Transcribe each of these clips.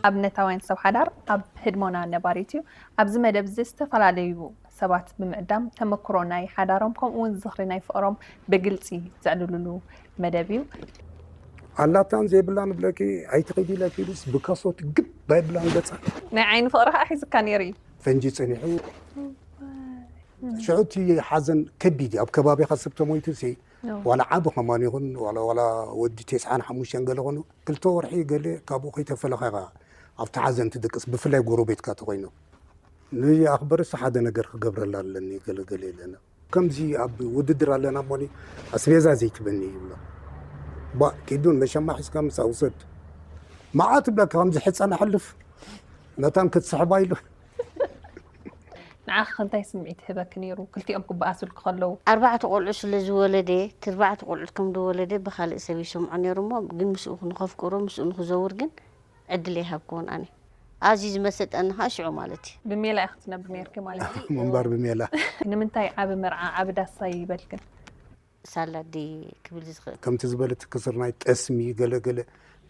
ኣብነታውያን ሰብ ሓዳር ኣብ ህድሞና ነባሪት እዩ። ኣብዚ መደብ እዚ ዝተፈላለዩ ሰባት ብምዕዳም ተመክሮ ናይ ሓዳሮም ከምኡ እውን ዝኽሪ ናይ ፍቕሮም ብግልፂ ዘዕልሉሉ መደብ እዩ። ኣላታን ዘይብላን ብለኪ ኣይትኸዲ ኢለኪ ኢሉስ ብከሶት ግብ ኣይብላን ገፃ። ናይ ዓይኒ ፍቕሪ ከዓ ሒዝካ ነይሩ እዩ። ፈንጂ ፀኒሑ ሽዑ እቲ ሓዘን ከቢድ እዩ። ኣብ ከባቢኻ ሰብ ተሞይቱ ሲ ዋላ ዓቢ ከማን ይኹን ዋላ ዋላ ወዲ ተስዓን ሓሙሽተን ገለ ኾኑ ክልተ ወርሒ ገለ ካብኡ ከይተፈለኻ ኢኻ ኣብቲ ሓዘን ትድቅስ፣ ብፍላይ ጎረቤትካ ተኾይኑ። ንኣኽበርስ ሓደ ነገር ክገብረላ ኣለኒ ገለ ገለ ኢለና። ከምዚ ኣብ ውድድር ኣለና እሞኒ ኣስቤዛ ዘይትበኒ ይብሎ። ባ ኪዱን መሸማ ሒዝካ ምሳ ውሰድ መዓት ብለካ ከምዚ ሕፀን ኣሕልፍ መታን ክትስሕባ ኢሉ ንዓኺ እንታይ ስምዒት ይህበኪ ነይሩ ክልቲኦም ክበኣሱልኪ ከለዉ? ኣርባዕተ ቆልዑ ስለ ዝወለደ፣ እቲ ኣርባዕተ ቆልዑ ከም ዝወለደ ብኻልእ ሰብ ይሰምዖ ነይሩ እሞ ግን ምስኡ ንኸፍቅሮ ምስኡ ንኽዘውር ግን ዕድል ኣይሃብክዎን ኣነ። ኣዝዩ ዝመሰጠኒ ከዓ ሽዑ ማለት እዩ። ብሜላ ኢኺ ትነብሪ ነይርኪ ማለት እዩ። ምንባር ብሜላ። ንምንታይ ዓቢ መርዓ ዓቢ ዳስ ኣይበልክን? ሳላ ድየ ክብል ዝኽእል። ከምቲ ዝበለት ክስር ናይ ጠስሚ ገለ ገለ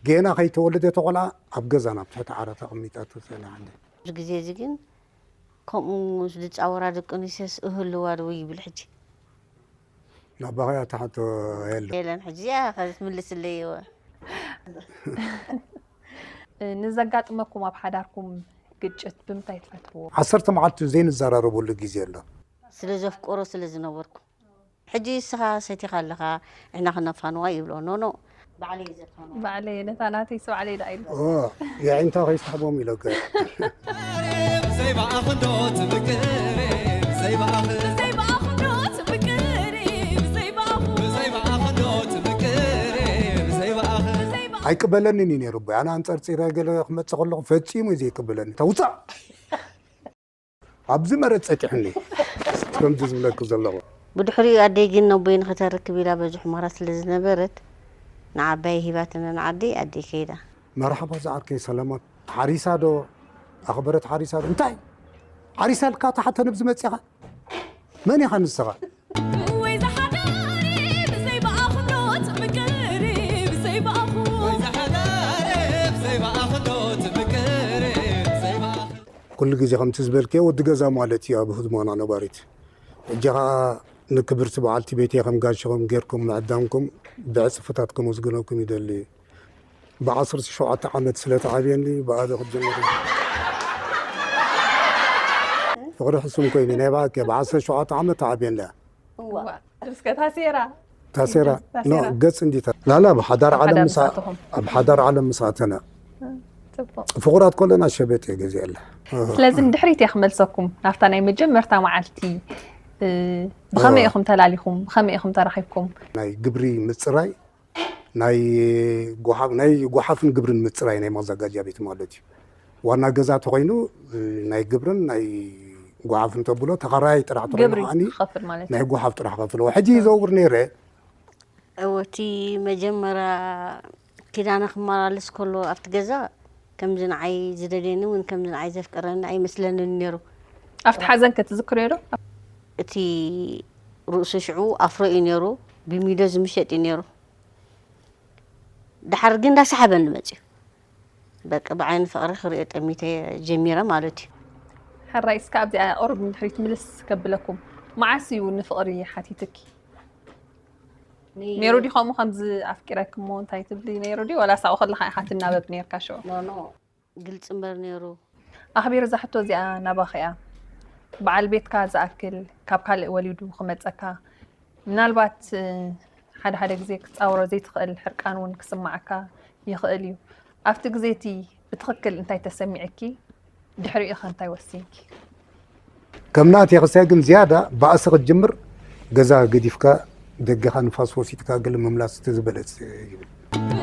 ገና ከይተወለደ ተቆልዓ ኣብ ገዛና ኣብ ትሕቲ ዓራት ኣቐሚጣቶ ጸኒሓ እንደ። ኣብዚ ግዜ እዚ ግን ከምኡ ዝፃወራ ደቂ ኣንስትዮስ እህልዋ ዶ ይብል ሕጂ። ናባኸያ ትሓቶ የለ። የለን ሕጂ እዚኣ ከ ትምልስለይ እወ። ንዘጋጥመኩም ኣብ ሓዳርኩም ግጭት ብምንታይ ትፈትሕዎ? ዓሰርተ መዓልቲ ዘይንዘራረበሉ ግዜ ኣሎ። ስለ ዘፍቀሮ ስለ ዝነበርኩ ሕጂ እስኻ ሰቲኻ ኣለኻ ንሕና ክነፋንዋ ይብሎ ኖኖ ባዕለይ ዘፋንዋ ባዕለይ ነታ ናተይስ ባዕለይ ደኣ ኢሉ ኦ የዒንታ ከይስሕቦም ኢለገ ብዘይ ብኣኽንዶ ትምቅር ብዘይ ብኣኽ ብዘይ ብኣኽንዶ ትምቅር ብዘይ ብኣኹ ብዘይ ብኣኽንዶ ትምቅር ብዘይ ብኣኽ ኣይቅበለንን እዩ ነይሩ ኣነ ኣንፀርፂረ ገለ ክመፅእ ከለኹ ፈፂሙ እዩ ዘይቅበለኒ ተውፃእ ኣብዚ መረፅ ፀቂሕኒ ከምዚ ዝብለኪ ዘለኹ። ብድሕሪኡ ኣደይ ግን ነቦይ ንኽተርክብ ኢላ በዚ ሑመራ ስለ ዝነበረት ንዓባይ ሂባትና ንዓደይ ኣደይ ከይዳ። መርሓባ ዝዓርከይ ሰላማት ሓሪሳ ዶ ኣኽበረት ሓሪሳ ዶ እንታይ ሓሪሳ ኢልካ ትሓተኒ ኣብዚ መፂኻ መን ኢኻ ንስኻ? ወይ ዝሓዳሪ ብዘይ ብኣኽንዶ ትምቅሪ ብዘይ ብኣኹ ኩሉ ግዜ ከምቲ ዝበልክዮ ወዲ ገዛ ማለት እዩ ኣብ ህድሞና ነባሪት። ሕጂ ኸኣ ንክብርቲ በዓልቲ ቤተይ ከም ጋሻኹም ጌርኩም ምዕዳምኩም ብዕጽፍታት ከመስግነኩም ይደሊ። ብዓሰርተ ሸውዓተ ዓመት ስለ ተዓብየኒ ብኣበ ክጀምር እዩ። ፍቕሪ ሕሱም ኮይኑ ናይ ብሓቂ ብዓሰርተ ሸውዓተ ዓመት ተዓብየኒ እያ። እዋ እስከ ታሴራ ታሴራ ኖ ታሴራ። ገጽ እንዲታ ላላ ኣብ ሓዳር ዓለም ሓዳር ምስ ምስኣተኹም። ኣብ ሓዳር ዓለም ምስ ኣተና ጽቡቕ ፍቑራት ከለና ሸበጥ እየ ገዚአላ። ስለዚ ንድሕሪት እየ ክመልሰኩም ናብታ ናይ መጀመርታ መዓልቲ እ፣ ብኸመይ ኢኹም ተላሊኹም ብኸመይ ኢኹም ተራኺብኩም? ናይ ግብሪ ምጽራይ ናይ ጎሓፍ ናይ ጎሓፍን ግብርን ምፅራይ ናይ ማዘጋጃ ቤት ማለት እዩ። ዋና ገዛ ተኮይኑ ናይ ግብርን ናይ ጎሓፍን ተብሎ ተኸራይ ጥራሕ ተኮይኑ ግብሪ ከዓኒ ክኸፍል ማለት ናይ እዩ። ጎሓፍ ጥራሕ ከፍልዎ ሕጂ ይዘውር ነይረ። እወ እቲ መጀመርያ ኪዳነ ክመላለስ ከሎ ኣብቲ ገዛ ከምዚ ንዓይ ዝደልየኒ እውን ከምዚ ንዓይ ዘፍቅረኒ ኣይመስለንን ነይሩ። ኣብቲ ሓዘን ከ ትዝክርዮ ዶ? እቲ ርእሱ ሽዑ ኣፍሮ እዩ ነይሩ፣ ብሚዶ ዝምሸጥ እዩ ነይሩ። ደሓር ግን እንዳሰሓበኒ መፅዩ። በቃ ብዓይኒ ፍቕሪ ክሪኦ ጠሚተ ጀሚረ ማለት እዩ። ሕራይ እስከ ኣብዚኣ ቁሩብ ንድሕሪት ምልስ ከብለኩም። መዓስ እዩ ንፍቕሪ ሓቲትኪ? ነይሩ ድዩ ከምኡ ከምዚ ኣፍቂረኪ እሞ እንታይ ትብሊ ነይሩ ድዩ? ዋላስ ኣብኡ ከለኻ ኢኻ ትናበብ ነይርካ ሽዑ? ኖ ኖ ግልፂ እምበር ነይሩ። ኣኽቢሩ እዛ ሕቶ እዚኣ ናባኺ እያ። በዓል ቤትካ ዝኣክል ካብ ካልእ ወሊዱ ክመፀካ ምናልባት ሓደ ሓደ ግዜ ክትፃወሮ ዘይትኽእል ሕርቃን እውን ክስማዓካ ይኽእል እዩ። ኣብቲ ግዜ እቲ ብትኽክል እንታይ ተሰሚዕኪ? ድሕሪኡ ኸ እንታይ ወሲንኪ? ከም ናተይ ክሳይ ግን ዝያዳ ባእሲ ክትጅምር ገዛ ገዲፍካ ደገኻ ንፋስ ወሲድካ ገለ ምምላስ እቲ ዝበለፅ ይብል።